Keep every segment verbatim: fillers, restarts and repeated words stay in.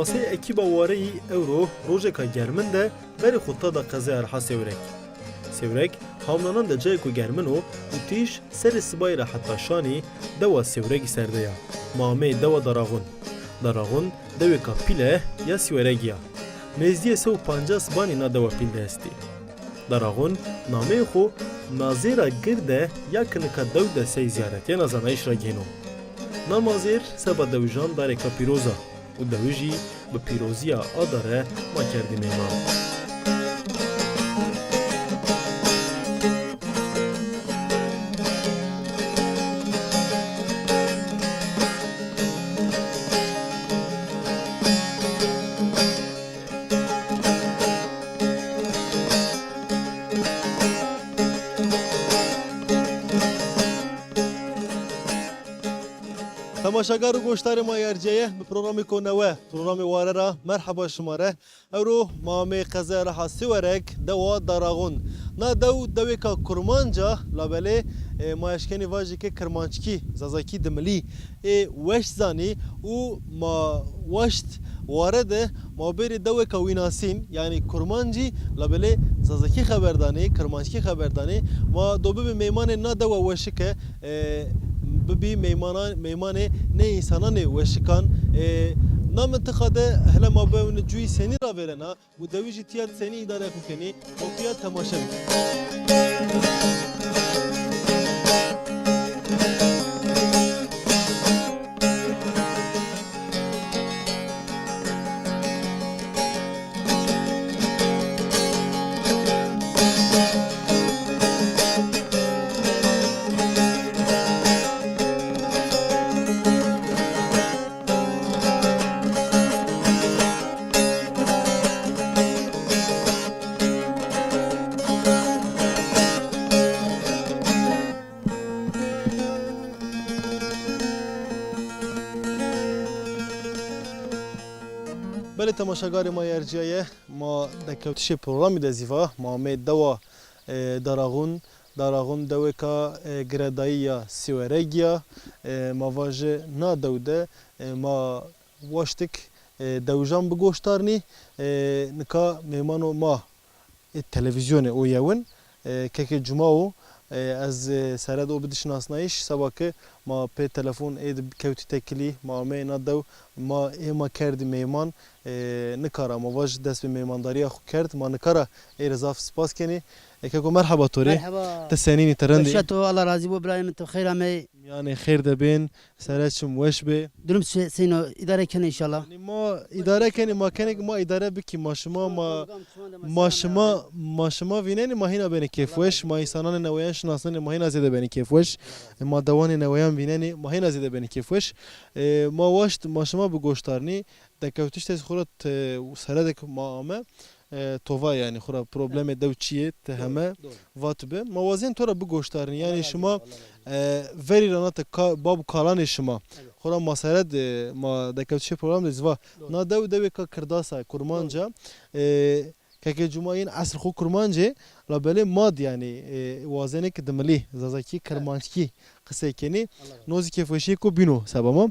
Sey ekîba Wareyî ewro rojêka germin de verê xo tada qezaya Riha Sêwreg. Sêwreg hamnanan de cayêko germin o û tîj serê sibayî ra heta şanî dewa Sêwregî ser de ya. Ma ameyê dewa Daraxun. Daraxun dewêka pîle ya Sîweregî ya. Nêzdîyê se û pancas banî na dewa pîl de estî. Daraxun nameyê xo mazêra girde ya ki nika dew de sey zîyaretîye na zanayîş ra gêno. Na mazêr seba dewijan darêka pîroz a û dewijî bi pîrozîya a dare ma kerdî meyman. Temaşegar û goşdarê ma yerceye bi programêko newe, programê Ware ra merheba şima re. Ewro ma amê qezaya Riha Sêwereg, dewa Daraxun. Na dew dewêka kurmanc a, labelê, e, ma eşkenî vajî ke kirmanckî, zazakî dimilî ê weş zanî û ma waşt Ware de ma bêrê dewêka wînasîn, yanî kurmancî, labelê zazakî xeber danê, kirmanckî xeber danê. Ma do bibê meymanê na dewa weşike, e, bibî meymana-, meymanê nê însananê weşikan. E, na mintiqa de hele ma bewne cuyî senî ravêrena û dewijî tîya senî îdareyê xo kenî, ma pîya temaşe bikî. Belê temaşegarê ma yercîyaye, ma dekewtişê programî de zî va, ma amê dewa, e, Daraxun. Daraxun dewêka, e, giredayî ya Sîweregî ya. E, ma vaje na dew de, e, ma waştik, e, dewijan bigoştarnî. E, nika mêmano ma ê televîzyonê o yewin, e, kekê Cuma o, e, ez, e, sere de o bidî şinasnayîş, seba ke ma pê telefon ê de kewtî tekilî, ma ameyê na dew, ma ê ma kerdî meyman, e, nika ra ma vaj dest bi meymandarîya xo kerd, ma nika ra ê rê zaf spas kenî. E, keko merheba to rê. Merheba. Ti senîn î, ti rind î? Weşa to, Allah razî bo birayê min, to xeyr ameyî. Mîyanê xêr de bên, sere çim weş bê. Durum se-, seyno, îdare kenê înşallah. Yanî ma îdare kenê, ma kenê ke ma îdare bikî, ma şima, ma, ma şima, ma şima vînenê, ma hîna benê kêfweş, ma însananê neweyan şinasnenê, ma hîna zêde benê kêfweş. E, ma dewanê neweyan vînenê, ma hîna zêde benê kêfweş. E, ma waşt, ma şima bigoştarnî, dekewtiş de xo ra te-, sere de ke ma ame, e, to va yanî xo ra problemê dew çi yê, ti heme vat bi. Ma wazên to ra bigoştarnî. Yanî şima, e, verî ra na te ka-, bab û kalanê şima. Xo ra ma sere de, ma dekewtişê program de zî va. Na dew dewêka kirdas a, kurmanc a. E, kekê Cuma yin esl xo kurmanc ê, labelê ma de yanî, e, wazenê ke dimilî, zazakî, kirmanckî qisey kenî. No zî kêfweşîyêko bîn o seba ma.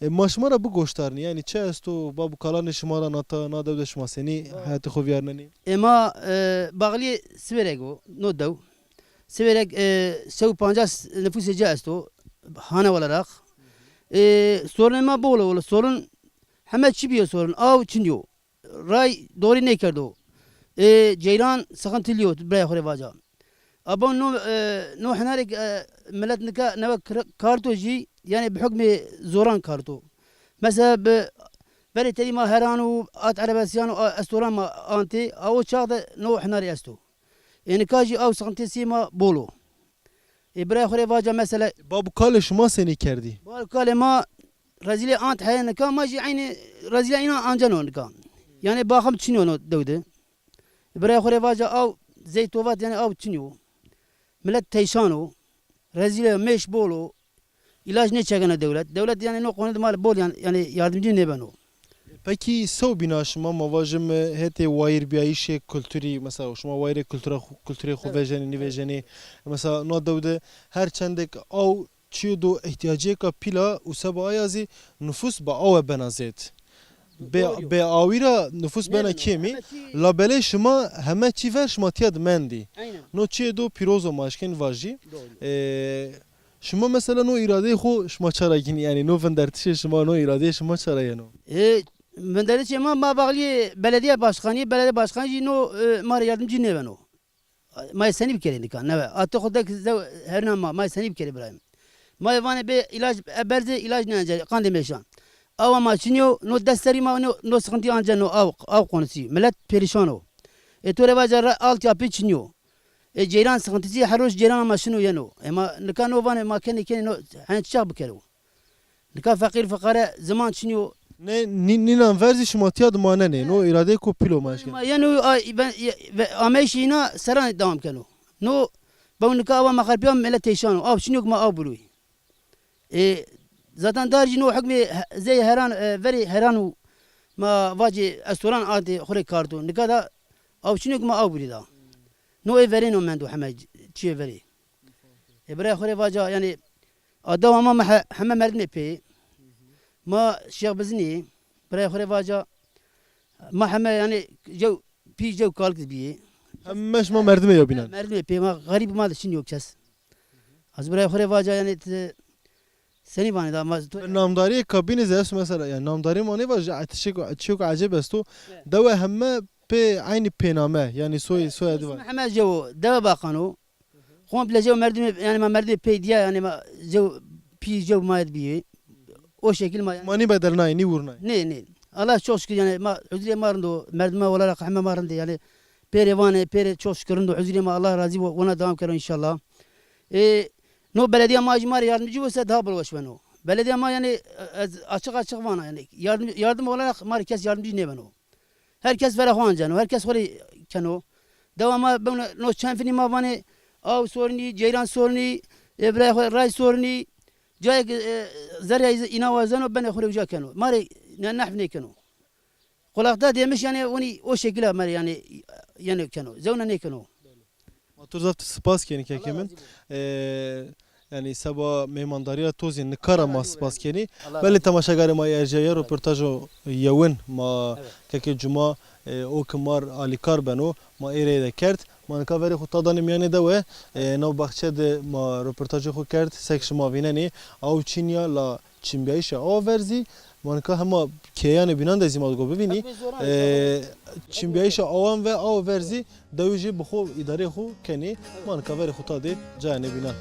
E, ma şima ra bigoştarnî, yanî çi esto, bab û kalanê şima ra nata, na dew de şima senî heyatê xo vîyarnenî? E, ma, e, baxlîyê Sîwereg o, no dew. Sîwereg, e, se û pancas nifûsê ci esto, hane olarak. E, sorunê ma bol o, sorun heme çî bîyo sorun, aw çin yo. Ray dorî nêkerdo. E, ceyran sixintilî yo, birayê xo rê vaca. Abo no, e, no hinarê, e, milet nika newe kir-, karto jî, yanî bi hukmê zoran karto. Mesela bi verê tedî ma heran û at erebesiyan û a-, estoran ma antê, a o çax de no hinarê esto. Ê nika jî aw sixintê sî ma bol o. Ê birayê xo rê vaca mesela. Bab û kalê şima senî kerdî? Bab û kalê ma rezîlê ant heye nika, ma jî eynî rezîlê înan anceno nika. Yanî baxim çin yo no dew de. Ê birayê xo rê vaca aw zey tovat yanî aw çin yo. Milet teyşan o. Rezîlê mêş bol o. Îlac nêçekeno dewlet. Dewlet yanî no qonû de ma bol yan-, yanî yardimcî nêbeno. Pekî sew bîna şima, ma vajim, hetê wayirbîyayîşê kulturî, mesela şima wayirê kultura xo, kulturê xo vejenê, nêvejenê? Mesela no dew de her çendêk aw çîyo do îhtîyacêka pîl a û seba aya zî nufus bi awe bena zêd. Bê, bê awî ra nufus bena kêmî. Labelê şima heme çî ver şima tîya di mendî. Aynen. No çîyê do pîroz o ma eşkenî vajî. Doğru. E, şima mesela no îradeyê xo şima ça ra gînî, yanî no vindertişê şima, no îradeyê şima ça ra yeno? E, vindertişê ma, ma baxlî belediye başkanî, belediye başkanî jî no, e, ma rê yardimcî nêbeno. Ma yê senî bikerê nika, newe. Atê xo de ki zew herna ma, ma yê senî bikerê birayê mi? Ma yê vanê bê îlac, e, berzê îlac nêencê, qandê mêşan. Awa ma çinî yo, no dest serî ma no, no sıkıntı anceno aw, aw konusu. Millet perîşan o. E, to rê vaca ra altyapı çinî yo. E, ceyran sıkıntısı, her roj ceyrana ma şino yeno. E, ma nika no vanê ma kenê kenê no, hen çiçax bikero. Nika feqîr fiqare ziman çinî yo. Ne, nî-, nînan ver zî şima tîya di manenê. No îradeyêko pîl o ma eşkenê. Ma yeno, a, ben, ye-, ve-, ameyşî îna seran dewam keno. No, bew nika awa ma xerpîya, mele teyşan o. Aw çinî yo ki ma aw bûrûyî. E, zaten dar jî no hukmê he-, zey heran, e, verê heran û ma vacê estoran ardê xo rê kardo. Nika da aw çinî yo ki ma aw bûrî da. No ê verêno mendo heme çîyê verê. E, birayê xo rê vaca, yanî, a dewa ma, ma he-, heme merdimê pê. Ma Şêx Bizinî, birayê xo rê vaca, ma heme, yanî, jew pî, jew kalik bîyê. Heme şima merdimê yewbînan. Merdimê pê, ma xerîb, ma de çinî yo kes. Ez birayê xo rê vaca, yanî, ti senî vanê da, ma to. Namdarîyê kabînî zî esto mesela, yanî namdarî ma nêvajî, etişêko, çîyêko ecêb esto. Evet. Dewe heme pê eynî pêname, yanî soy, soyadî var. Heme jew o, dewe baqan o. Komple jew merdimê, yanî ma merdimê pey dîya, yanî ma jew pî jew ma id bîyê. O şekil ma yanî. Ma nî bedelnayê, nî vurnayê. Nê, nê. Allah çok şükür yanî ma huzurê ma rind o, merdima olarak heme ma rind ê yanî. Pêrê vanê, pêrê çok şükür rind o, huzurê ma Allah razî bo, wina devam kero înşallah. E, no belediya ma jî ma rê yardimcî bo se daha bilweş beno. Belediya ma yanî, e, ez açık açık vana yanî yardım, yardım olarak ma rê kes yardımcı nêbeno. Her kes vera xo anceno, her kes xo rê keno. Dewa ma bewna no çend finî ma vanê aw sorunî, ceyran sorunî, e, birayê xo ray sorunî. Cayê ki, e, zerreyê îna wazeno benê xo rê uca keno. Ma rê ne-, nehf nêkeno. Kulakta demiş yanî onî o şekila ma rê yanî yeno keno. Zewna nêkeno. Ma to zaf spas kenî kekê min. Ee, yanî seba meymandarîya to zî nika ra ma spas kenî. Belê temaşegarê ma yê ercîyaye, roportajo yewin ma kekê Cuma, e, o ki ma rê alîkar beno, ma ê reyde kerd. Ma nika verê xo ta danê mîyanê dewe, e, nav baxçe de ma roportajê xo kerd, sek şima vînenê, aw çin ya la çinbîyayîşê awa ver zî, ma nika hema keyanê bînan de zî ma go bivînî. E, çinbîyayîşê awan ve awa ver zî dewê jê bi xo îdareyê xo kenê. Ma nika verê xo ta dê cayanê bînan.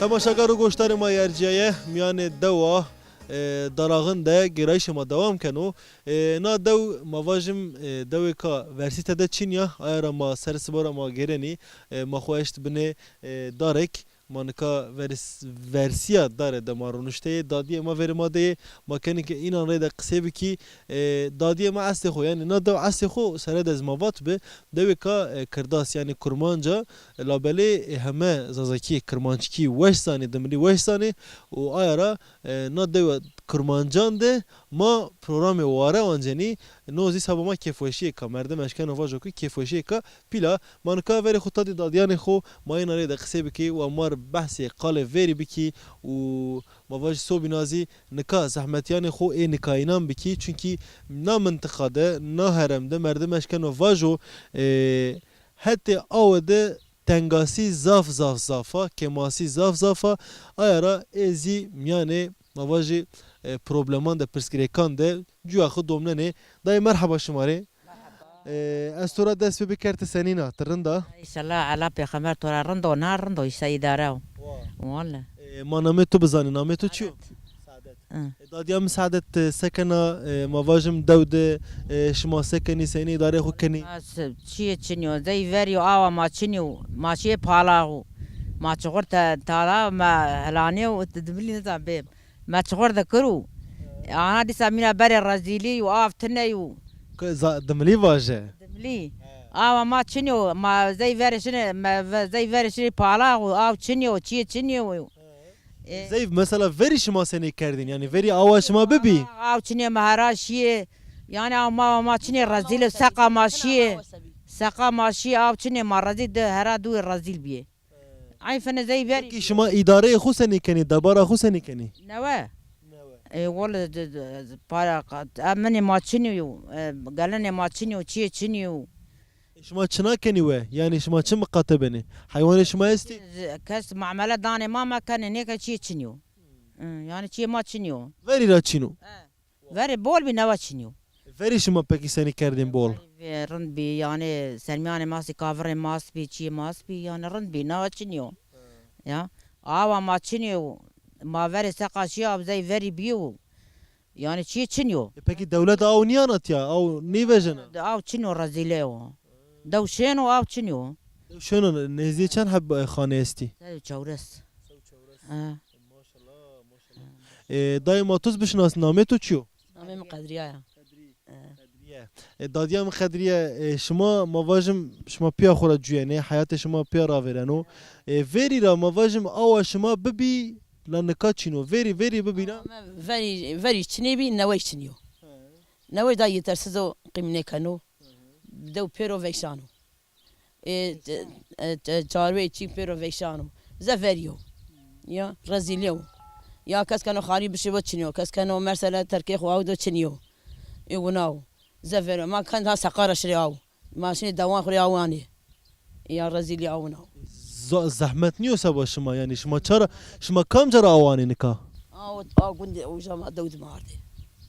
Temaşegar û goşdarê ma yê ercîyaye, mîyanê dewa, e, Daraxin de gêrayîşê ma dewam keno. E, na dew ma vajim, e, dewêka versî tede çin ya, aya ra ma ser siba ra ma gêrenî, e, ma xo eşt binê, e, darek. Ma nika veris-, versiya dare de ma ronişteyê, dadîyê ma verê ma de yê, ma kenê ke înan reyde qisey bikî. E, dadîyê ma eslê xo, yanî na dew eslê xo sere de ez ma vat bi, dewêka, e, kirdas, yanî kurmanc a, e, labelê, e, heme zazakî, kirmanckî weş zanê, dimilî weş zanê û aya ra, e, na dewa kurmancan de ma programê ware ancenî. No zî seba ma kêfweşîyêka, merdim eşkeno vajo ke kêfweşîyêka pîl a. Ma nika verê xo tadê dadîyanê xo, ma êna reyde qisey bikî, wa ma rê behsê qalê verî bikî û ma vajî sobîna zî nika zehmetîyanê xo ê nikayînan bikî. Çunkî na mintiqa de, na herem de merdim eşkeno vajo, e, hetê awe de tengasî zaf zaf zaf a, kêmasî zaf zaf a. Aya ra ê zî mîyanê, ma vajî, e, probleman de, pirsgirêkan de cuya xo domnenê. Dayê, merheba şima rê. Merheba. E, ez to ra dest pê biker, ti senîn a? Ti rind a? Înşallah, Ela pêxember to ra rind o, na rind o, îşte îdare o. Wa. Wele. E, ma namê to bizanî, namê to çi yo? Saadet. Hı. E, dadîya min Saadet, e, se kena, e, ma vajim dew de, e, şima se kenî, senî îdareyê xo kenî? Ma se-, çiyê çinî yo, zey verî yo, awa ma çinî yo, ma çiyê palax o, ma çixur te-, tala, ma helanê yo, di-, dimilî nizan bêm. Ma çixur de kir o. Ana dîsa mîna berê rezîlî yo, av tine yo. Ke za-, dimilî vaje. Dimilî. He. Awa ma çinî yo, ma zey verê şinê, ma ve-, zey verê şinê palax o, av çinî yo, çiyê çinî yo. E, zeyf, mesela verî şima senî kerdîn? Yanî verî awa şima bibî? Aw çinê ma hera şiyê. Yanî aw ma, ma çinê rezîl, seqa ma şiyê. Seqa ma şiyê, aw çinê ma rezîl de hera duwê rezîl bîyê. Ay fene zey verî. Peki şima îdareyê xo senî kenî, debara xo senî kenî? Newe. Newe. E, wele de, de, de, para, qa-, eminê ma çinî yo, e, gelinê ma çinî yo, çiyê çinî yo. E, şima çina kenî we? Yanî şima çi miqate benê? Heywanê şima estî? Kes mamele danê ma, ma kenê, nêke çiyê çinî yo. Hı, yanî çiyê ma çinî yo. Verî ra çin o? He. Verê bol bî, newe çinî yo. Verî şima pekî senî kerdên bol? Verî rind bî, yanî sermîyanê ma sî, kavirê ma sî bî, çiyê ma sî bî, yanî rind bî, newe çinî yo. Hı. Ya. Awa ma çinî yo. Ma verê seqa şîya, zey verî bîyo. Yanî çiyê çinî yo. E, pekî dewlet aw nîyana tiya, aw nêvejena? De aw çinî yo, rezîlê yo. Dew şên o, aw çinî yo. Dew şên o, nêzdîyê çend heb, e, xane estî? Sey û çewres. Sey û çewres. Ha. Maşallah, maşallah. E, dayê ma to zî bişinasnî, namê to çi yo? Namê mi Qedrîye ya. Qedrîye. E, dadîya mi Qedrîye, e, şima, ma vajim, şima pîya xo ra cuyenê, heyatê şima pîya ravêreno. E, verî ra ma vajim awa şima bibî, la nika çin o. Verî, verî bibî na? Verî, verî çinê bî, newey çinî yo. He. Newey da yetersiz o, qîm nêkeno. Hı hı. Dew pêro veyşan o. E, e, e, çarwey çî pêro veyşan o. Zey verî yo. Ya, rezîlî yo. Ya kes keno xalî bişibo çinî yo. Kes keno mersele terkê xo aw do çinî yo. E, wina o. Zey verî yo. Ma kend ha seqa ra şirê aw. Ma şinê dewan xo rê aw anê. Ya rezîlî aw wina o. Za-, zehmet nîyo seba şima, yanî şima çara, şima kamca ra aw anê nika? Aw, aw gundê uca ma dew di ma ardê.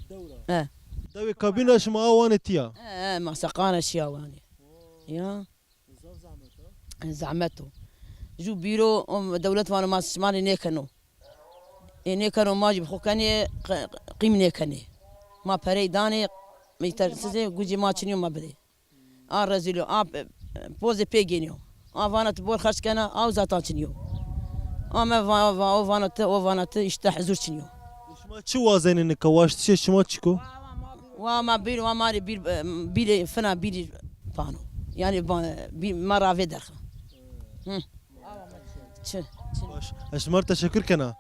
Dew ra? He. Dewê kabîn ra şima aw anê tiya? He, he, ma seqan ra şî aw anê. Ya. Zaf zehmet o. Zehmet o. Ju bîro, o dewlet vano ma şima rê nêkeno. Ê nêkeno, ma jî bi xo kenê, qi-, qîm nêkenê. Ma perey danê, meytersizê, gucê ma çinîyo ma bidê. A rezîl o, a, e, pozê pê gênîyo. A vana ti bol xerc kena, aw zaten çinîyo. A me va-, va-, o vana ti, o vana ti, îşte hizûr çinîyo. Şima çi wazenê nika, waştişê şima çik o? Wa ma bîr, wa ma rê bîr, e, bîrê, fina bîrê pano. Yanî ba-, bî-, ma ravê derxe. Hı. Çi? Çi? Baş. Ez şima rê teşekkür kena.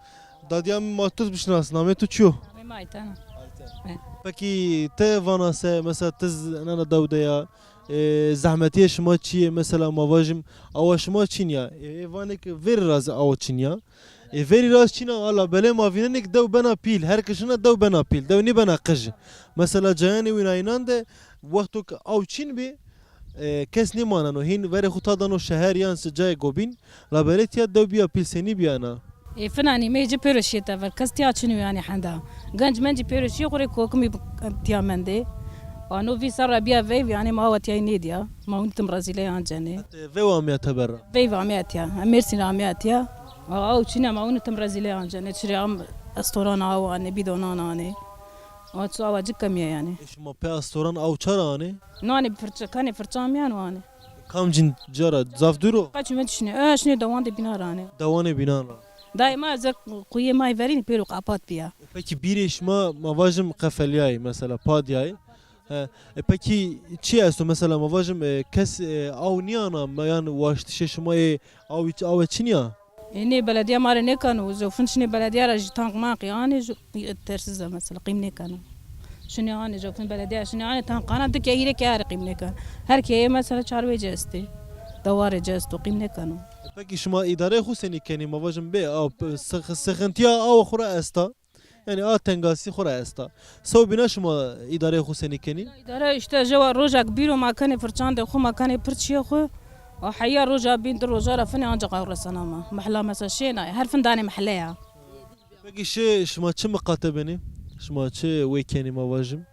Dadîya min, ma to zî bişinas, namê to çi yo? Namê mi Ayten o. Ayten. He. Pekî ti vana se, mesela ti z-, nana dew de ya, e, zehmetîyê şima çi yê? Mesela ma vajim, awa şima çin ya. E, ê vanê ke verî ra zî awa çin ya. E, verî ra zî çin a, ala belê ma vînenê ke dew bena pîl, her ke şina dew bena pîl, dew nêbena qij. Mesela cayanê wîna înan de wexto ke aw çin bî, e, kes nêmaneno. Hîn verê xo ta dano şeher yan se cayê gobîn, labelê tîya dew bîya pîl, senî bîya na? E, fina nîmeyê ci pêro şîyê tever. Kes tîya çin o yanî henda. Genc mencî pêro şîyê xo rê kokimî bi-, tîya mendê. Ano vî serra bîya veyv, yanî ma awa tîyayî nêdîya. Ma winî tim rezîley ancenê. Hetê veyv amîya teber ra? Veyv amîya tîya. Mêrsîn ra amîya tîya. A, aw çin a, ma winî tim rezîley ancenê. Çirê am estoran aw anê, bîdonan anê. Awa çi awa ci kemî ya yanî. E, şima pê estoran aw çara anê? Nanê bi firçe, kenê firçe amîyan û anê. Kamcîn ca ra, zaf dûr o? Qeç mi şinê, e, şinê dewan de bînan ra anê. Dewanê bînan ra. Dayê ma zek quyê ma yê verîn pêro qapat bîya. E, pekî bîrê şima, ma vajim, qefelîyayî mesela, padîyayî. He. E, pekî çi esto mesela, ma vajim, e, kes, e, aw nîyana, me yan waştişê şima yê aw, awe çin ya? E, nê beledîya ma rê nêkeno, zofin şinê beledîya ra jî tank mank anê, jo-, e, tersiz e mesela, qîm nêkeno. Şinê anê, zofin beledîya şinê anê, tank ana, di ke hîrê ke arê qîm nêkeno. Her keyê mesela çarwê ci estê, dewarê ci esto, qîm nêkeno. E, pekî şima îdareyê xo senî kenî? Ma vajim bê, a, p-, six-, sixintîya awa xo ra esta. Yanî a tengasî xo ra esta. Sewbîna şima îdareyê xo senî kenî? Îdare îşte jewa rojak bîro ma kenê firçandê xo, ma kenê pirçiyê xo. A heya roja bîn di roja ra finê ancax aw resena ma. Mehla mesela şêna, her fin danê mehle ya. Pekî şi-, şima çi miqate benî? Şima çi wê kenî ma vajim?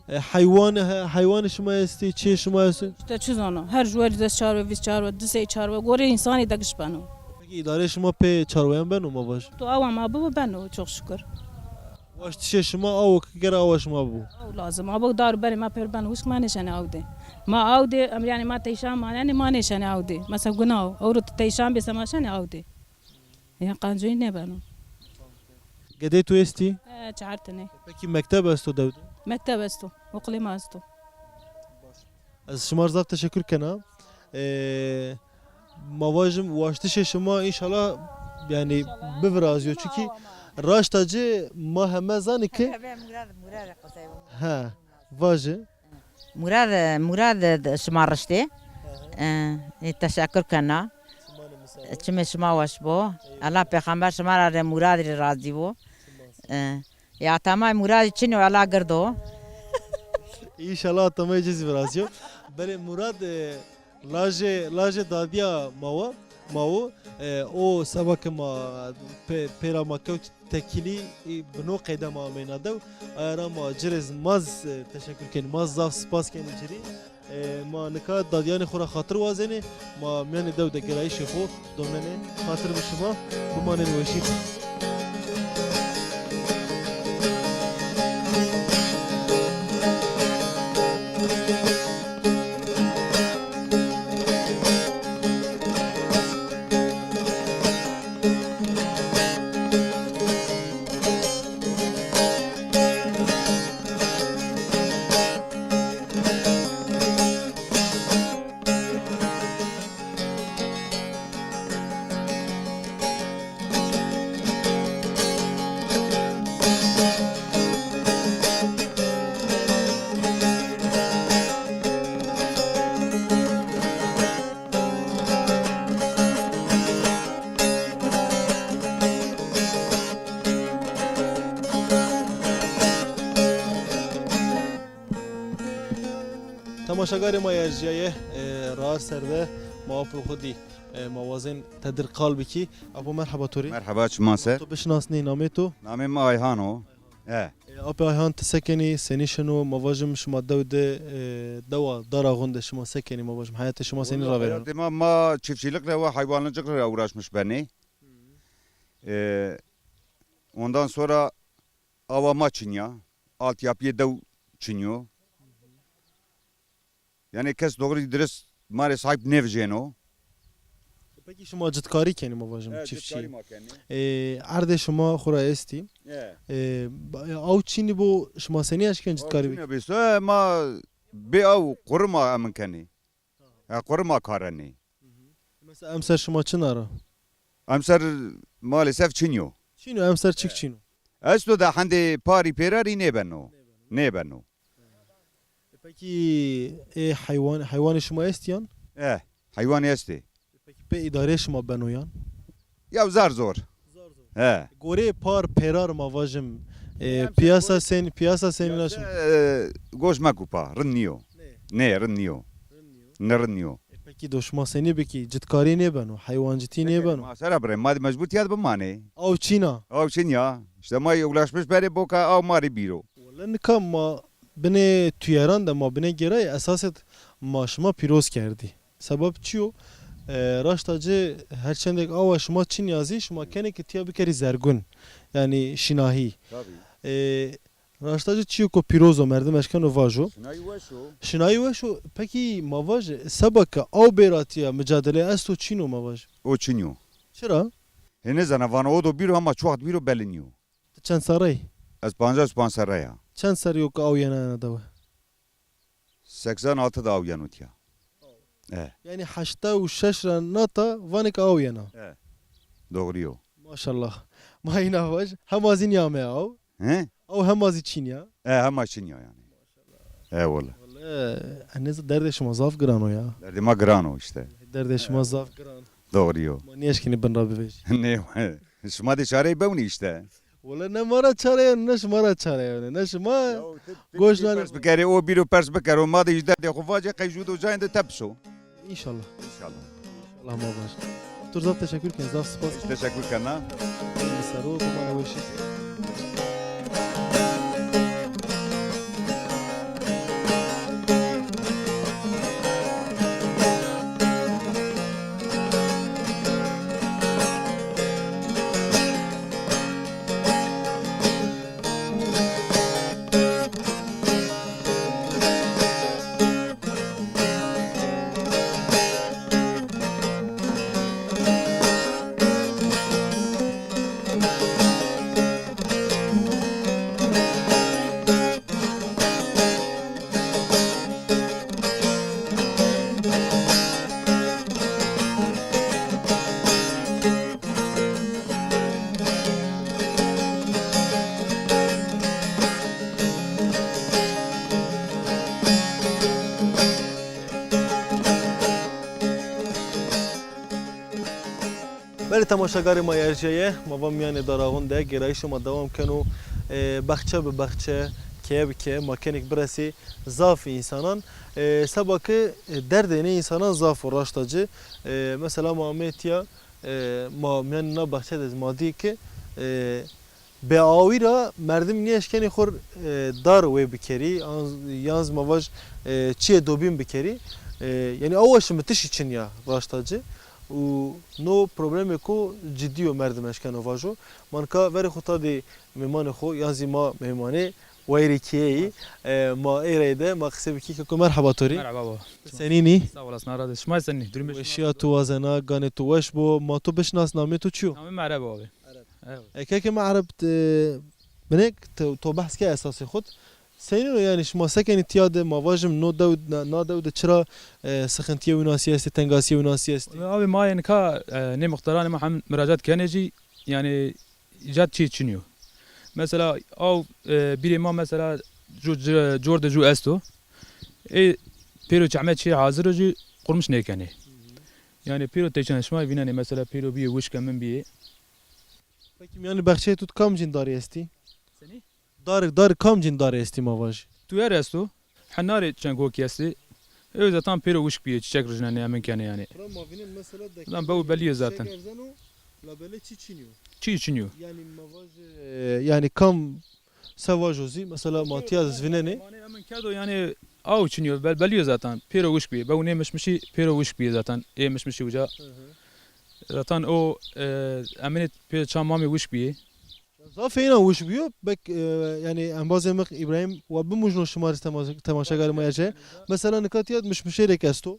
E, heywan, he-, heywanê şima estî, çiyê şima estî? Îşte çi zano, her juwerî des çarwe, vîst çarwe, di sey çarwe, gorê însanî de giş beno. Peki îdareyê şima pê çarweyan beno, ma vaj? To awa ma bibo beno, çok şükür. Waştişê şima aw o ke gere awa şima bibo? Aw lazim. Abo dar berê ma pêro beno wişk, ma nêşenê aw dê. Ma aw dê, em, yanî ma teyşan manenê, ma nêşenê aw dê. Mesela guna o. Ewro tu teyşan bê, sema şenê aw dê. Ya qancoyî nêbeno. Gedeyê to estî? E, çar tene. Peki mekteb esto dew de? Mekteb esto. Oqilê ma esto. Ez şima rê zaf teşekkür kena. E, ma vajim waştişê şima înşallah, yanî, bivirazîyo. Çunkî raşta ci ma heme zanî ki. He, vaje. Murad, Murad şima riştê. E, e, teşekkür kena. Çimê şima weş bo. Allah pêxember şima ra rê Murad rê razî bo. E, ya tamay Murad çin o, Allah gird o. Înşallah tamay ci zî virazîyo. Belê Murad, e, Lajê, lajê dadîya ma wa, ma wo, e, o seba ke ma pê-, pêra ma kewt tekîlî, e, bi no qeyde ma ameyna dew. Aya ra ma ci rê z-, ma z-, e, teşekkür kenî, ma zaf spas kenî ci rê. E, ma nika dadîyanê xo ra xatir wazenê, ma mîyanê dew de girayîşê xo domenê. Xatir bi şima, bimanên weşî. Temaşegarê ma erjîyaye, e, raar ser de ma apo xo dî. E, ma wazên tedir qal bikî. Apo merheba to rê. Merheba, çiman se? To bişinasnî, namê to? Namê mi Ayhan o. E. E, apê Ayhan, ti se kenî, senî şino? Ma vajim şima dew de, e, dewa Daraxun de şima se kenî, ma vajim heyatê şima senî ravêreno? Heyatê ma, ma çiftçilik re ve hayvancılık re uğraşmış benê. E, ondan sonra awa ma çinya, altyapıyê dew çinyo. Yanî kes doğru dirist ma rê sahip nêvijêno. Pekî şima citkarî kenî, ma vajim, çiftçî. He, citkarî ma kenî. E, erdê şima xo ra estî. He. E, ba-, aw çînî bo, şima senî eşkenî citkarî bikî? Aw çînî bî, e, ma bê aw qurima emin kenî. E, qurima karenî. Mesela emser şima çin a ra? Emser maalesef çinyo. Çinyo, emser çik çinyo. Esto de hendê parî pêrarî nêbeno. Nêbeno. E, pekî, e, heywan, heywanê şima estîyan? E, heywanî estê. E, pekî pê îdareyê şima beno yan? Ya zar zor. Zar zor. He. Goreyê par pêrar ma vajim, e, piyasa sen, piyasa senîn a şima? E, goş mekupa, rind nîyo. Nê. Nê, rind nîyo. Rind nîyo. Ne rind nîyo. E, pekî do şima senî bikî? Citkarî nêbeno, heywancitî nêbeno. Ma sera birê, ma de mecbur tîya de bimanê. Aw çîn a? Aw çin ya. Îşte ma ulaşmiş berê boka aw ma rê bîro. Wele nika ma binê tuyeran de, ma binê gêrayî esasê ma şima pîroz kerdî. Sebeb çi yo? E, raşta ci her çendêk awa şima çin ya zî, şima kenê ke tîya bikerî zergun. Yanî şinahî. Tabî. E, raşta ci çîyo ke pîroz o, merdim eşkeno vajo. Şinayî weş o. Şinayî weş o. Pekî ma vaj, seba ke aw bêra tîya, micadelê esto çin o, ma vaj? O çin yo. Çira? Hê nêzana, vana o do bîro, hema çi wext bîro belî nîyo. Ti çend serre yî? Ez pancas û panc serre ya. Çend serrî yo ke aw yena ena dewe? Seksen altı de aw yeno tîya. E. Yanî heşta û şeş ra nata vanê ke aw yena. E. Doğru yo. Maşallah. Ma îna vaj, hema zî nîyameye aw. He? Aw hema zî çin ya. E, hema çin ya yanî. E, wele. Wele, e, nêz-, derdê şima zaf giran o ya. Derdê ma giran o îşte. Derdê şima zaf giran. Doğru yo. Ma nêeşkenî bin ra bivejî. Nê, şima de çareyê bewnî îşte. Wele ne ma ra çare yeno, ne şima ra çare yeno, ne şima goş nanê. Pers bikerê, o bîro pers bikero, ma de îşte derdê xo vacê, qey jû do cayên de tepso. Înşallah. Înşallah. Allah ma baş. Doktor, zaf teşekkür ken, zaf spas. Teşekkür kena. Ser o, bimanê weşî. Belê temaşegarê ma yê erjîyaye, ma va mîyanê Daraxûn de gêrayîşê ma dewam keno. E, baxçe bi baxçe, keye bi keye ma kenêk biresê zaf însanan. E, seba ke, e, derdê nê însanan zaf o raşta ci. E, mesela ma amê tîya, e, ma mîyanê na baxçe de ma dî ke, e, bêawî ra merdim nêeşkenê xwu r, e, dar wê bikerî, an, yan zî ma vaj, e, çiyê dobîn bikerî. E, yanî awa şimitişî çin ya raşta ci. Û no problemêko cidî yo, merdim eşkeno vajo. Ma nika verê xwu tadê mêmanê xwu, yan zî ma mêmanê wayîrê keyeyî. E, ma ey rey de ma qisê bikî. Keko merheba to rê. Merhaba baba. Senîn î? Sağ olasın, ara de. Şima senîn î? Durumê şima? Weşîya to wazena, ganê to weş bo. Ma to bişinasna, namê to çi yo? Namê mi Ereb abi. Ereb. Evet. E, kekê mi Ereb, e, binek, to, to behs ke esasê xwu d. Senîn o yanî, şima se kenî tîya de, ma vajim no dew, na, na dew de çira, e, sixintîyê winasî estê, tengasîyê winasî estê? Abi ma yê nika, e, nê muxtaranê ma hem miracat kenê jî, yanî îcat çî çin yo. Mesela aw, e, bîrê ma mesela ju, ju, cor de ju esto. Ê pêro çehme çî hazir o jî qurmiş nêkenê. Yanî pêro têçen şima vînenê, mesela pêro bîyê wişke min bîyê. Pekî mîyanê bexçeyê tu kamcîn darî estî? Senî? Dar, dar kamcîn darî estî ma vaj? Tuyer esto. Henarê çengokî estê. Ew zaten pêro wişk bîyê, çiçek rijnenê, emin kenê yanî. Bira ma vînên mesela deke. Lan bew belî yo zaten. Çiçek erzeno, labelê çî çin yo. Çî çin yo. Yanî ma vaj, e, yanî kam se vajo zî, mesela ma tîya de zî vînenê. Manê emin kerdo yanî aw çin yo, bel-, belî yo zaten. Pêro wişk bîyê. Bew nê mişmişî pêro wişk bîyê zaten. Ê mişmişî uca. Hı hı. Zaten o, e, eminê pê çam mamê wişk bîyê. Zafê înan wişk bîyo. Bek, e, yanî embazê mi Îbrahîm wa bimujno şima rê tema-, temaşegarê ma erce. Mesela nika tîya de mişmişêrêk esto.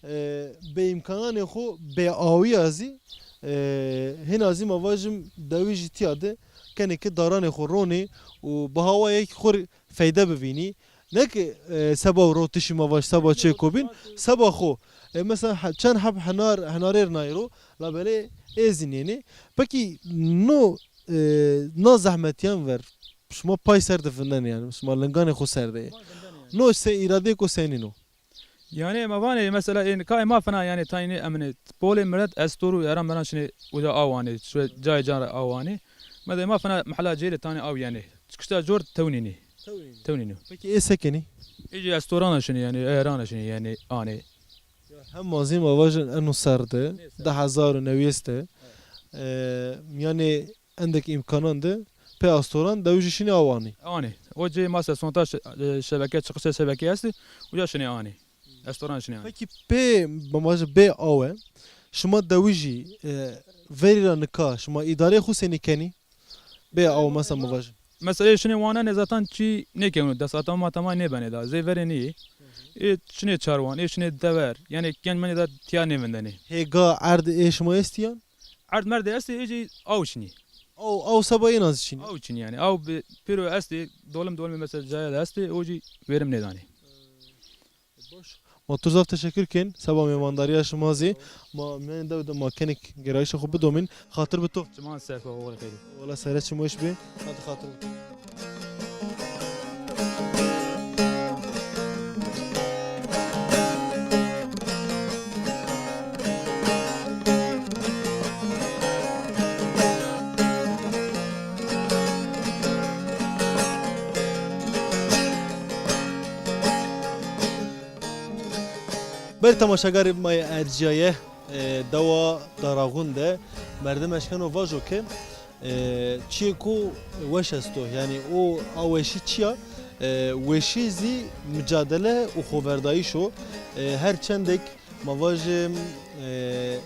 E, bê îmkananê xwu bê awîya zî, e, hîna zî ma vajim dewijî tîya de kenê ke daranê xwu ronê û bi hawayêk xwu rê feyde bivînî. Ne ke, e, seba rotişî ma vaj, seba çê kobîn, seba xwu. E, mesela he-, çend heb henar, henarêr nayî ro, labelê ê zî nênê. Pekî no, e, na zehmetîyan ver, şima pay ser de vindenê yanî, şima linganê xwu ser de yê. No se îradeyêko senîn o? Yanî ma vanê mesela ê nika ê ma fina yanî taynî emine polê milet estor û eran meran şinê uca aw anê, şuwe cayê can ra aw anê. Mede ma fina mehela cêrê tanê aw yenê. Çıkışta cor tewnînî. Tewnînî. Tewnînî. Pekî ê se kenî? Ê jî estorana şinê yanî, erana şinê yanî anê. Ya hem ma zî ma vajin eno ser de, di hezar û newîyes de, e, yanî endek îmkanan de pê astoran dewijî şinê aw anî. Anî. O cê ma se sonta şe-, e, şebeke, çıkışê şebeke estî, uca şinê anî. Estoran şinê anî. Pekî pê, ma vajin bê awe, şima dewijî, e, verî ra nika şima îdareyê xwu senî kenî? Bê aw mesela ma vajin. Mesela ê şinê wanenê zaten çî nêkeno, desata ma tamay nêbenê da. Zey verê nîyê. Ê şinê çarwan, ê şinê dever. Yanî genc menê da tîya nêvindenê. Hêga erd ê şima estî yan? Erd merdê estê, ê jî aw çinî. Aw, aw seba êna zî çinî. Aw çinî yanî. Aw bi pêro estê, dolim dolimê mesela caya de estê, o jî verim nêdanê. Baş. Ma tu zaf teşekkür kên seba mêmandarîya şima zî. Ma mîyanê dew de ma kenêk gêrayîşê xwu bidomîn. Xatir bi to. Çiman ser xo, oxir xeyrî. Wela sere çim weş bê. Hadi xatir bi to. Belê temaşegarê ma yê ercîyaye, e, dewa Daraxûn de merdim eşkeno vajo ke, e, çîyêko weş esto. Yanî o, a weşî çi ya? E, weşî zî micadele û xoverdayîş o. E, her çendêk ma vajim, e,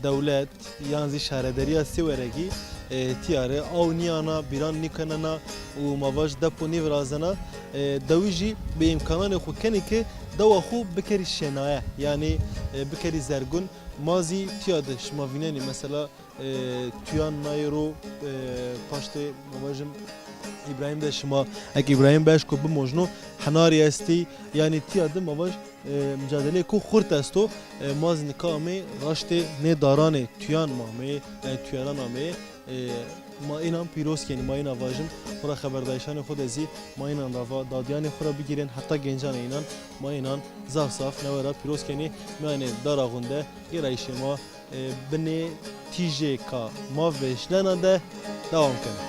dewlet yan zî şaredarîya Sêweregî, e, tîya rê aw nîyana, bîran nîkenena û ma vaj depo nêvirazena, e, dewijî bi îmkananê xwu kenê ke dewa xwu bikerî şênaye, yanî, e, bikerî zergûn. Ma zî tîya de şima vînenê mesela, e, tuyan nayê ro, e, paştê ma vajim Îbrahîm de şima, eke Îbrahîm Beşko bimojno, henarî estî, yanî tîya de ma vaj, e, micadeleyêko xurt esto. E, ma zî nika amê raştê nê daranê tuyan ma amê, yanî tuyanan amê. E, ma înan pîroz kenî, ma înan vajim. Xwura xeberdayîşanê xwu de zî ma înan ra va, dadîyanê xwu ra bigîrên heta gencanê înan, ma înan zaf zaf newe ra pîroz kenî. Mîyanê Daraxûn de gêrayîşê ma E, binê tîjêka ma vêşnena de dewam keno.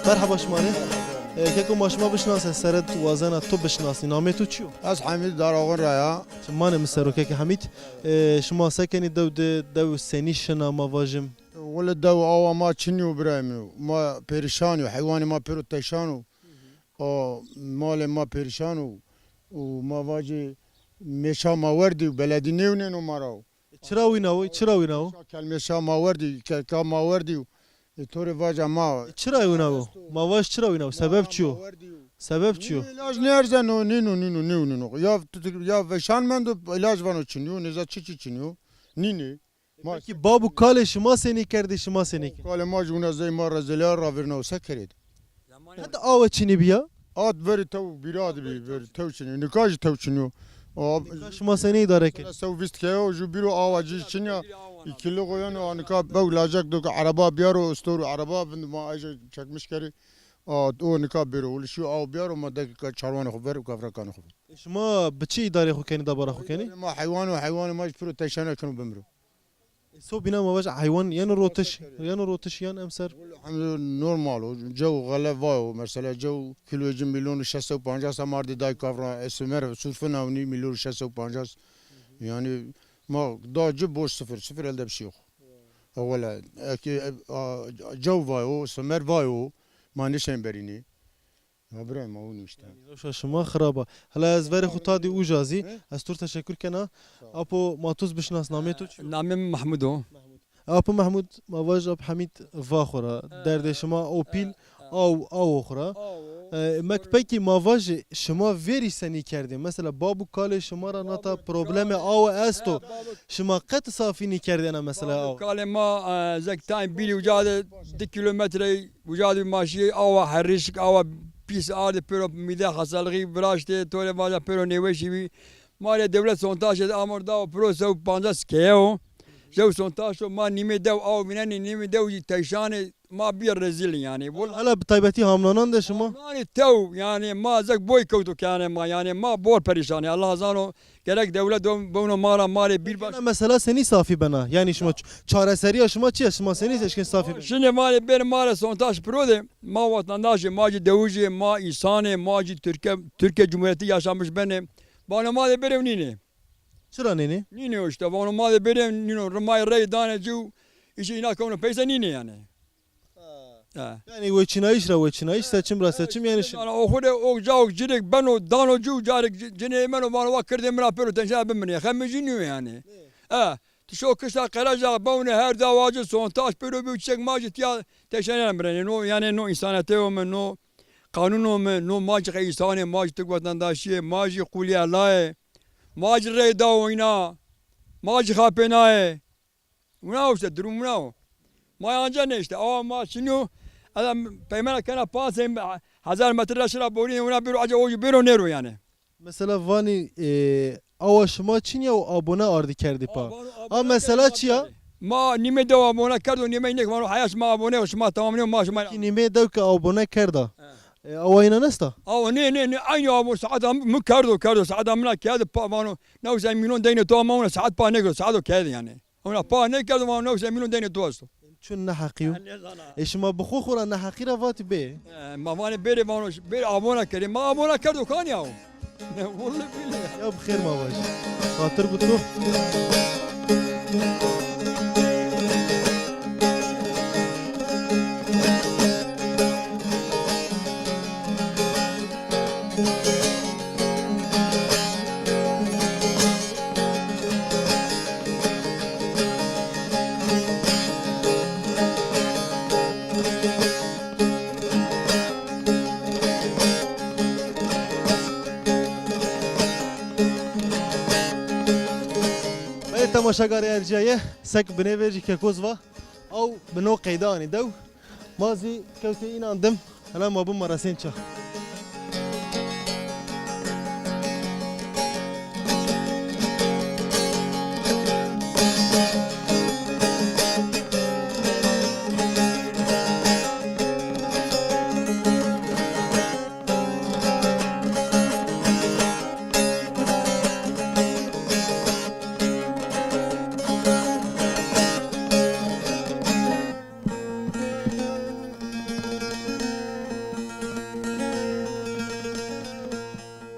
Merheba şima rê. E, keko ma şima bişinase, sere wazena tu bişinasnî. Namê tu çi yo? Ez Hemîd Daraxun ra ya. Çi manê mi ser o kekê Hemîd. E, şima se kenî dew de, dew senî şina ma vajim? Wele dew awa ma çinî yo birayê min o. Ma perîşan yo, heywanê ma pêro teşan o. A, malê ma perîşan o. Û ma vacê mêşa ma werdî û beledî nêwnêno ma ra o. Çira wîna wo? Çira wîna wo? Kelmêşa ma werdî, keka ma werdî. E, to rê vaca ma. Çira wîna wo? Ma vaj çira wîna wo? Sebeb çi yo? Sebeb çi yo? Nîno, îlac nêerzeno, nîno, nîno, nîno, nîno. Ya, ya veşan mendo, îlac vano çinî yo, nêza çi çi çinî yo. Nînê. Ma Pekî bab û kalê şima senî kerdî, şima senî kerdî? Kalê ma jî wina zey ma rezelîya ravêrna û se kerê de. Heta awe çinî bîya? At verî tew bîra de bî, verî tew çinî. Nika jî tew çinî yo. Nika şima senî îdare kenî? Sew vîst keyo, ju bîro awa ci çinî ya. Îkili koyeno, a nika bew lacek do ke ereba biyaro, istor û ereba vind ma ejê çekmiş kerî. A, o nika bêro, wili şîyo aw biyaro, ma dekî çarwanê xo ver û kevrekanê xo ver. Şima bi çi îdarê xo kenî, debara xo kenî? Ma heywan û heywanê ma jî piro teşane keno bimiro. So bîna ma vaj heywan yeno rotiş, yeno rotiş yan emser? Hem normal o, cew xele vayo, mesela cew kiloyê ci milyon û şeş sey û pancas a mardî day kavra, e, simer sufre nawnî milyon û şeş sey û pancas. Yani ma da ci boş, sıfır, sıfır elde bir şey yok. Ewela, eki, e, a, cew vayo, simer vayo, ma nişên berînî. Ya birayê ma, wino îşte. Yanî rewşa şima xirab a. Hela ez verê xo tadî uca zî. He? Ez to rê teşekur kena. Sağ ol. Apo, ma to zî bişinas, namê to çi yo? Namê mi Mehmud o. Mehmud. Apo Mehmud, ma vaj Ap Hemîd va xo ra. He. Derdê şima o pîl, he, aw, aw o xo ra. Aw o. E, mek pekî ma vaj şima verî senî kerdê? Mesela bab û kalê şima ra nata problemê aw esto. He, bab û Şima qet safî nîkerdêna mesela aw? Bab û kalê ma, e, zek tayên bîrî uca de di kîlometre Uca de ma şîyê awa herişik, awa pîs ardê pêro mîde hasalixî viraştê, to rê vaca pêro nêweşî bî. Ma rê dewlet sontaşê de amor da o piro sew pancas keye o. Jew sontaş o, ma nîmê dew aw vînenê, nîmê dew jî teyşanê, ma bîye rezîl yanî. Wela hela bi taybetî hamnanan de şima? Hamnanê tew yanî ma zek boy kewto kenê ma yanî ma bor perîşanê. Allah zano. Gerek dewlet do-, bewno ma ra, ma rê bîr baş. Ena mesela senî safî bena? Yanî şima ç-, çareserîya şima çi ya? Şima senî eşkên safî bena? Şinê ma rê bêr ma rê sontaş piro de, ma vatandaş ê, ma jî dewij ê, ma însan ê, ma jî Tirke, Türkiye Cumhuriyeti yaşamış benê. Vano ma de bêrê nînê. Çira nênê? Nînê o îşte, vano ma de bêrê nîno, rimayê rey danê ci û îşê îna kewno peyse nînê yanî. Ha. Ha. Yanî weçînayîş ra weçînayîş, seçim ra seçim, yanî şi- Yanî o xo de o ca o cirêk beno, dano ci û carêk ci-, cinê meno vano wa kirdê mi ra pêro tenşena bimirê. Xemê ci nîyo yanî. Nê. E, ti şo kişta Qereca bewne her dawa ci sontaş pêro bîyo çiçek ma jî tîya teşenena mirenê. No, yanî no însaneteyo mi, no qanûno mi, no ma jî qey însanê, ma jî Tirk vatandaşî yê, ma jî qulî Ella yê, ma jî rey da oyna, ma jî xapênayê. Wina o işte, durum wina o. Ma anca ne işte, awa ma çinyo, adam peymana kena panc sey hezar metre ra şira borîne, wina bêro, aca o jî bêro nêro yanî. Mesela vanî, e, awa şima çin ya û abone ardî kerdî pa. Awa vano abone. A mesela çi ya? Ma nîmê dew abone kerdo, nîmê nêk vano heya şima abone o, şima tamam nîyo, ma şima. Pekî nîmê dew ke abone kerda. He. E, awa înan esta? Awa nê, nê, nê, aynî awa saeta mi kerdo, kerdo, saeta mina keyde pa vano, new sey mîlyon deynê to ama ona saet pa nêkero, saet o keyde yanî. Ona pa nêkerdo, vano new sey mîlyon deynê to esto. Çun neheqî yo. Nêzana. E, şima bi xo xo ra neheqî ra vatî bê. E, ma vanê bêrê vano, bêrê abona kerê. Ma abona kerdo kanî ya o? Ne, wille bille. Ya bi xêr ma vaj. Xatir bi to. Temaşegarê ercîyaye, sek binê vejî kekoz va, aw bi no qeyde anî dew. Ma zî kewtê înan dim, hela ma bima resên ça.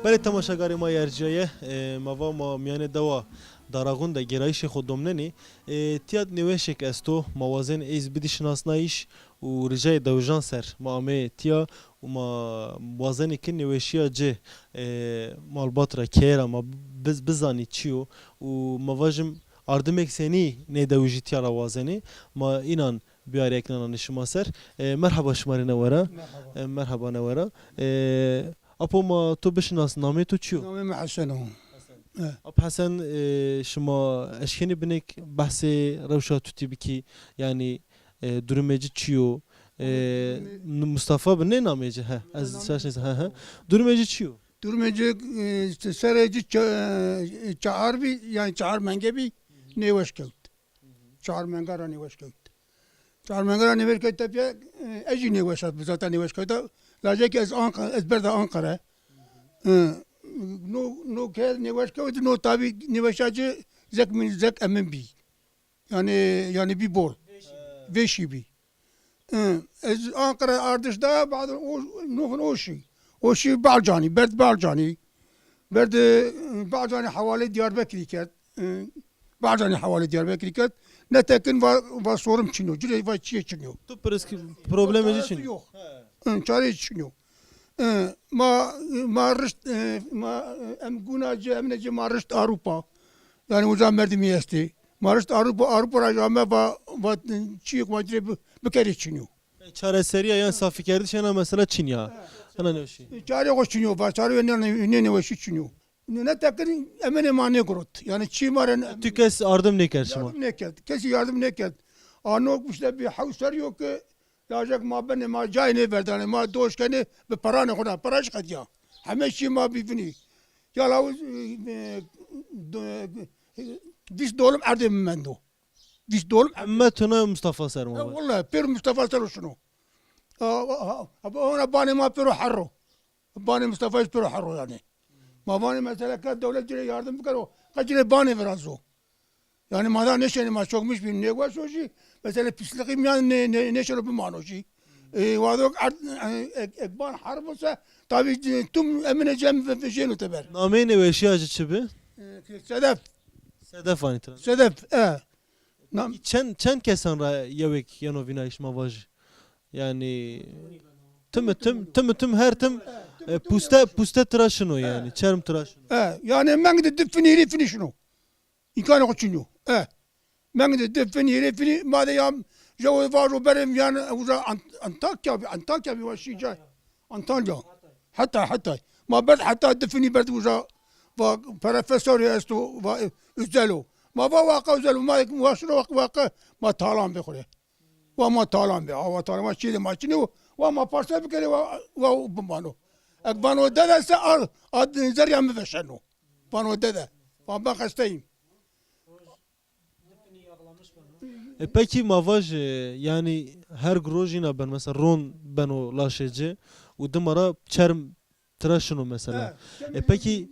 Belê temaşegarê ma yê ercîyaye, e, ma va ma mîyanê dewa Daraxûn de gêrayîşê xo domnenê. E, tîya nêweşêk esto, ma wazên ey zî bidî şinasnayîş û ricayê dewijan ser ma ameyê tîya û ma wazenê ki nêweşîya ci, e, malbat ra, keye ra ma biz-, bizanî çi yo û ma vajim ardimêk senî nê dewijî tîya ra wazenê, ma înan biyarê eknenanê şima ser. E, merheba şima rê newera. Merheba. E, merheba newera. E, Apo, ma to bişinas, namê to çi yo? Namê mi Hesen o. Hesen. E. Ap Hesen, e, şima eşkenî binêk behsê rewşa tutî bikî, yanî, e, durumê ci çi yo? E, Durumê Mustafa bi nê namê ci, he. Ez şaş nêzan, he, he. Durumê ci çi yo? Durumê ci, e, işte serê ci ça-, e, çahar bî, yanî çahar menge bî, nêweş kewt. Çahar menga ra nêweş kewt. Çahar menga ra nêweş kewt tepîya, e, ez jî nêweş hat, zaten nêweş kewta. Lajekî ez Anq-, ez berda Anqara. E, no, no ke nêweş kewt, no tabî nêweşa ci zek min, zek emin bî. Yanî, yanî bî bol. Vêşî bî. E, ez Anqara ardiş da, bad o, no, o şî. O şî Balcanî, berd Balcanî. Berd, e, Balcanî hewalê Diyarbekirî kerd. E, Balcanî hewalê Diyarbekirî kerd. Netekin va, va sorum çin o, ci rê va çiyê çin o. Tu piriski problemê ci çin o? Yok. E, çarê çin o. E, ma, ma rişt, e, ma, e, em guna ci, emine ci ma rişt Avrupa. Yanî uca merdimî estê. Ma rişt Avrupa, Avrupa ra ame va, va çiyêk ma ci rê bi-, bikerê çin o. Çareserîya yan safîkerdiş ena mesela çin ya. Ena nêweşî. Çarê xo çin o, va çarê nê, nê, nê nêweşî çin o. Netekin eminê ma nêgurot. Yanî çî ma rê ne- Tu kes ardim nêkerd şima? Yardım nêkerd. Kesî yardım nêkerd. Ano işte bir hewser yok ki lajek ma benê, ma cayê nêverdanê, ma doş kenê bi peranê xo na. Pera çi qediya? Heme çî ma bî vinî. Ya lawuz, e, e, do-, e, vîst dolim erdê mi mendo. Vîst dolim. Heme tuna Mustafa ser ma. E, wella, pêro Mustafa ser o şino. A, a, a, a, ona banê ma pêro herro. Banê Mustafa pêro herro yanî. Ma vanê mesela ke dewlet ci rê yardim bikero, qe ci rê banê virazo. Yanî ma da nêşenê, ma çokmiş bî nêweş o jî. Mesela pisliqî mîyan nê, nê, nêşeno bimano jî. E, wado ek, ek, ek ban herb o se, tabî, e, tum emine cem ve, vejêno teber. Nameyê nêweşîya ci çi bi? E, Sedef. Sedef vanî tira. Sedef, e. Nam- Çend, çend kesan ra yewêk yeno vînayîş ma vajî? Yanî timi tim, timi tim her tim, e, puste, puste tira şino yanî, çerm tira şino. E, yanî meng de di finî, hîrê finî şino. Îmkanê xo çin yo. E. Meng de di finî, hîrê finî, ma de ya jewo vajo berê yanî uza Ant-, Antakya bî, Antakya bî wa şî ca. Antalya. Hatay, Hatay. Ma berd heta di finî berd uza va profesorî esto, va, e, Özel o. Ma va waqa Özel o, ma wa şino waqa, waqa, ma talan bê xo rê. Wa ma talan bê, awa talan, wa çî de ma çinê o, wa ma parse bikerê, wa, wa bimano. Ek vano dede se a, a zerrîya mi veşeno. Vano dede. Va ben xesteyim. E, pekî ma vaj, e, yanî her roj îna ben, mesela ron beno laşê ci û dima ra çerm tira şino mesela. E, pekî,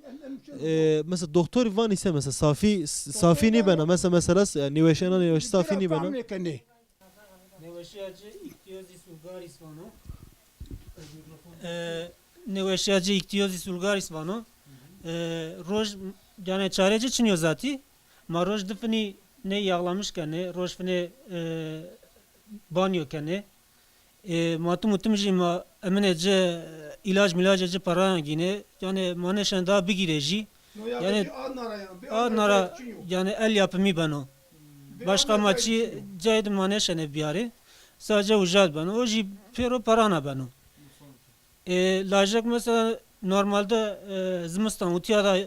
e, mesela doktorî vanî se, mesela safî, safî nîbena, mesela, mesela, e, nêweşî ena nêweşî safî nîbena. Nêweşîya ci îktîyozîs vulgaris vano. E, nêweşîya ci îktîyozîs vulgaris vano. E, roj, yanî çarê ci çin yo zatî. Ma roj di finî ney yağlamış kenê, roj finê, e, banyo kenê. E, ma tim û tim jî ma eminê ci, îlac mîlacê ci parayan gînê. Yanî ma nêşenê daha bigîrê jî. Yanî ad nara, yanî el yapımî beno. Başka ma çî cayê de ma nêşenê biyarê. Sadece uca de beno. O jî pêro parana beno. E, lajek mesela normalde, e, zimistan û tîya da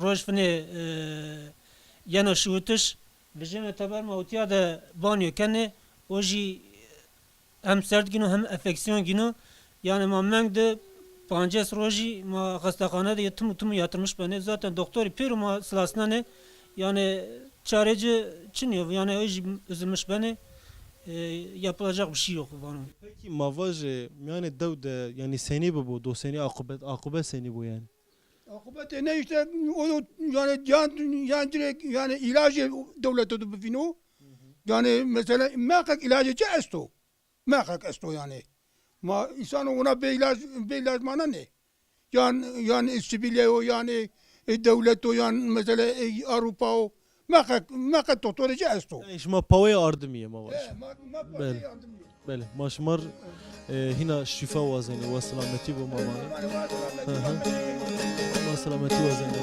roj finê, e, yena şiwitiş, vijêne teber ma hutiya de banyo kenê, o jî hem serd gîno hem enfeksiyon gîno. Yanî ma meng de pancês rojî ma xestexane de tim û tim yatırmış benê. Zaten doktorî pêro ma silasnenê. Yanî çare ci çin yo. Yanî o jî üzülmüş benê. E, yapılacak bir şey yok vano. Peki ma vajê mîyanê dew de yanî senî bibo, do senî akubet, akubet senî bo yanî? Akubetê ne işte o, o yani can, yani direkt yani ilacê dewlete de bivîno. Yani mesela muhakkak ilacê çi esto? Muhakkak esto yani. Ma insan ona bê ilac, bê ilac mana ne? Yan, yan sivîlê o, yan, e, dewlet o, yan mesela, e, Avrupa o. Meqe, meqe doktorê ci esto. Yanî şima paweyê ardimî yê ma vaj. E, ma, ma paweyê Belê. Ardimî yê. Belê. Ma şima r, e, hîna şîfa wazenê, wa selametî bo ma vanê. Hı hı. Ma selametî wazenê.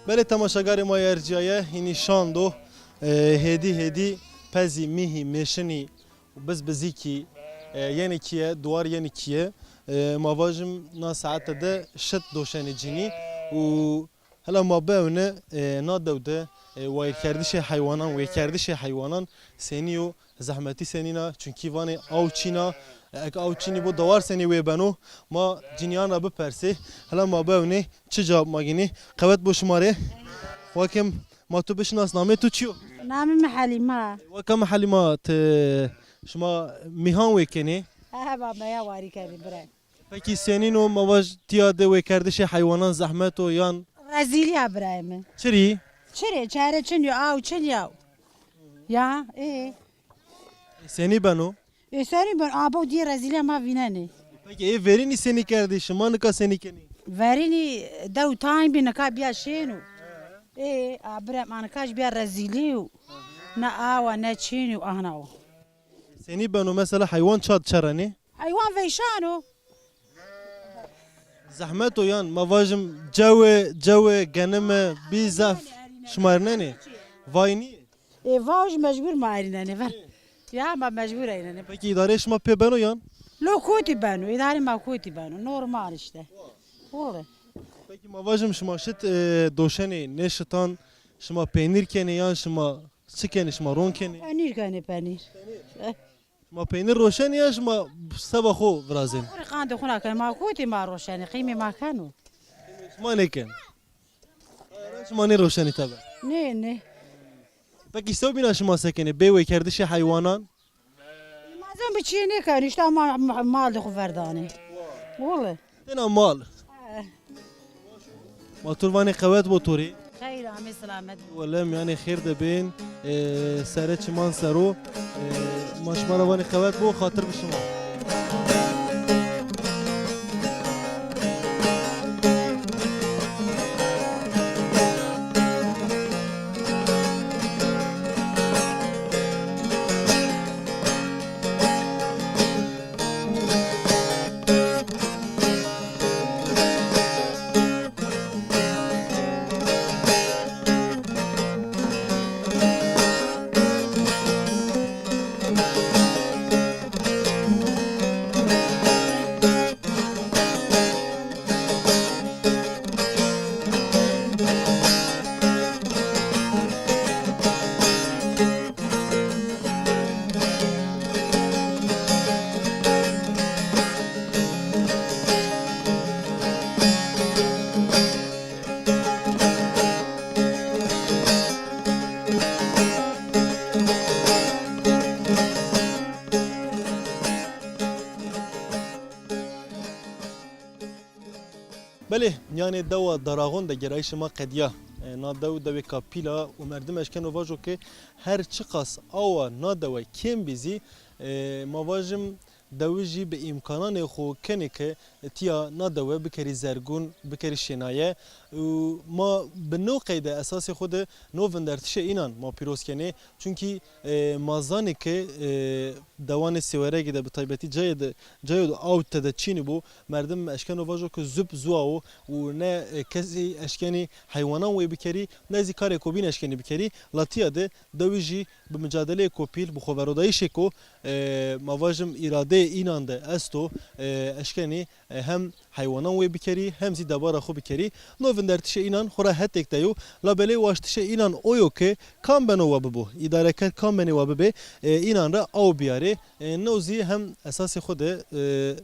Belê temaşegarê ma yê ercîyaye, hînî şando, e, hêdî hêdî pezî, mîhî, mêşinî, bizbizîkî, e, yenî kîye, duwar yenî kîye. E, ma vajim na saete de şit doşenê cinî û hela ma biewne, e, na dew de, e, wayîrkerdişê heywanan, wêkerdişê heywanan senî yo, zehmetî senîn a, çunkî vanê aw çin a, e, eke aw çinî bo dewar senî wê beno, ma cinîyan ra bipersê, hela ma biewne çi cewab ma gînê. Qewet bo şima rê. Wakim ma tu bişinas, namê tu çi yo? Namê mi Helîma. Waka mi Helîma, ti şima mîhan wê kenê? He he, ma meya warî kenê bire. Pekî senîn o, ma vaj tîya de wêkerdişê heywanan zehmet o yan? Rezîlî ya birayê mi. Çirî? Çirê, çare çin yo, aw çin ya. Ya, ê. Senî beno? Ê, senî beno, abo dîye rezîlîya ma vînenê. Pekî ê verînî senî kerdî, şima nika senî kenî? Verînî dew tayn bî, nika bîya şên o. Ê, a bire ma nika jî bîya rezîlî yo. Ne awa, ne çin o, ahna o. Senî beno mesela heywan ça diçerenê? Heywan veyşan o. Zehmet o yan, ma vajim cewe, cewe, genime, bî zaf şima erînenê? Vay nîyê? Ê, vay jî mecbur ma erînenê ver. Ya ma mecbur erînenê. Pekî îdareyê şima pê beno yan? Lo kotî beno, îdarê ma kotî beno. Normal işte. Wele. Pekî ma vajim şima şit, e, doşenê, nê şitan şima peynîr kenê yan şima çi kenê, şima ron kenê? Penîr kenê, penîr. Şima peynîr roşenê ya şima seba xo virazenê? Xo rê qandê xo na kenê, ma kotî ma roşenê, qîmê ma keno. Şima nêken? Şima nêroşenê tebe? Nê, nê. Pekî sewbîna şima se kenê? Bê wêkerdişê heywanan? Ma zan bi çîyê nêkenê, îşte ma, ma, mal de xo verdanê. Wele. Tena mal. He. Ma tur vanê qewet bo to rê. Xeyr amê, selamet. Wele mîyanê xêr de bên, e, sere çiman ser o. E, ma şima ra vanê qewet bo, xatir bi şima. Belê, yanê dewa Daraxon de gerayîşê ma qedîya. E, na dew dewêka pîl a û merdim eşkeno vajo ke her çiqas awa na dewe kêm bî zî, e, ma vajim dewijî bi îmkananê xo kenê ke tîya na dewe bikerî zergûn, bikerî şênaye. Û ma bi no qeyde esasê xo de no vindertişê înan ma pîroz kenê. Çunkî, e, ma zanê ke, e, dewanê Sêweregî de bi taybetî cayê de, cayo de aw tede çînî bo, merdim eşkeno vajo ke zûb zûa wo û ne, e, kesî eşkenî heywanan wê bikerî, ne zî karêko bîn eşkenî bikerî. La tîya de dewijî bi micadeleyêko pîl, bi xoverodayîşêko, e, ma vajim îradeyê înan de esto, e, eşkenî, e, hem heywanan wê bikerî, hem zî debara xo bikerî. No vindertişê înan xo ra hetêk de yo. Labelê waştişê înan o yo ke kam beno wa bibo, îdareker kam benê wa bibê, e, înan ra aw biyarê. E, no zî hem esasê xo de, e,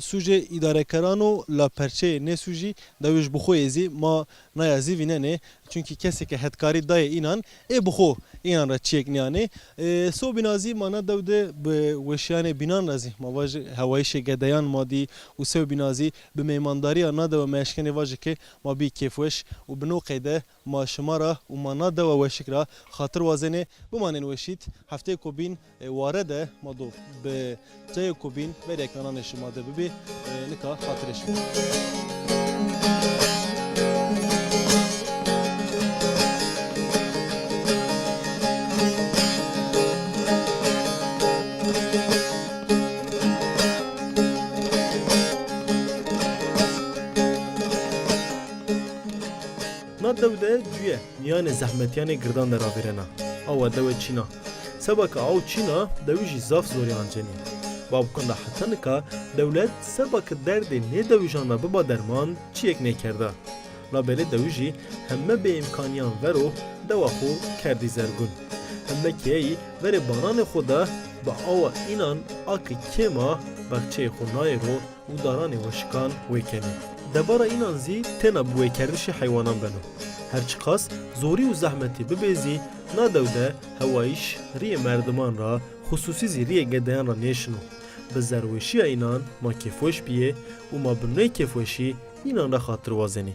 sûcê îdarekeran o, la perçeyê nê sûcî dewij bi xo yê zî ma naya zî vînenê. Çunkî kesê ke hetkarî dayê înan, ê bi xo înan ra çîyêk nîyanê. E, sobîna zî ma na dew de bi weşîyanê bînan ra zî, ma vajî hewayîşê gedeyan ma dî û sewbîna zî bi meymandarîya na dewe ma eşkenê vajî ke ma bî kêfweş û bi no qeyde ma şima ra û ma na dewa weşik ra xatir wazenê. Bimanên weşît, hefteyêko bîn, e, ware de ma do bi cayêko bîn verê ekrananê şima de bibê, e, nika xatirê şima. Na dew de cuye mîyanê zehmetîyanê girdan de ravêrena. Awa dewe çîn a. Seba ke aw çîn a, dewijî zaf zorî ancenî. Babikon de heta nika dewlet seba ke derdê nê dewijan ra biba derman, çîyêk nêkerda. Labelê dewijî heme bêîmkanîyan ver o dewa xo kerdî zergûn. Heme keyeyî verê bananê xo de bi awa înan a ke kêm a, bexçeyê xo nayê ro û daranê weşikan wê kenê. Debara înan zî têna biwêkerdişê heywanan beno. Her çiqas zorî û zehmetî bibê zî, na dew de hewayîş rîyê merdiman ra, xusûsî zî rîyê gedeyan ra nêşino. Bi zerweşîya înan ma kêfweş bîyê û ma bi nê kêfweşî înan ra xatir wazenî.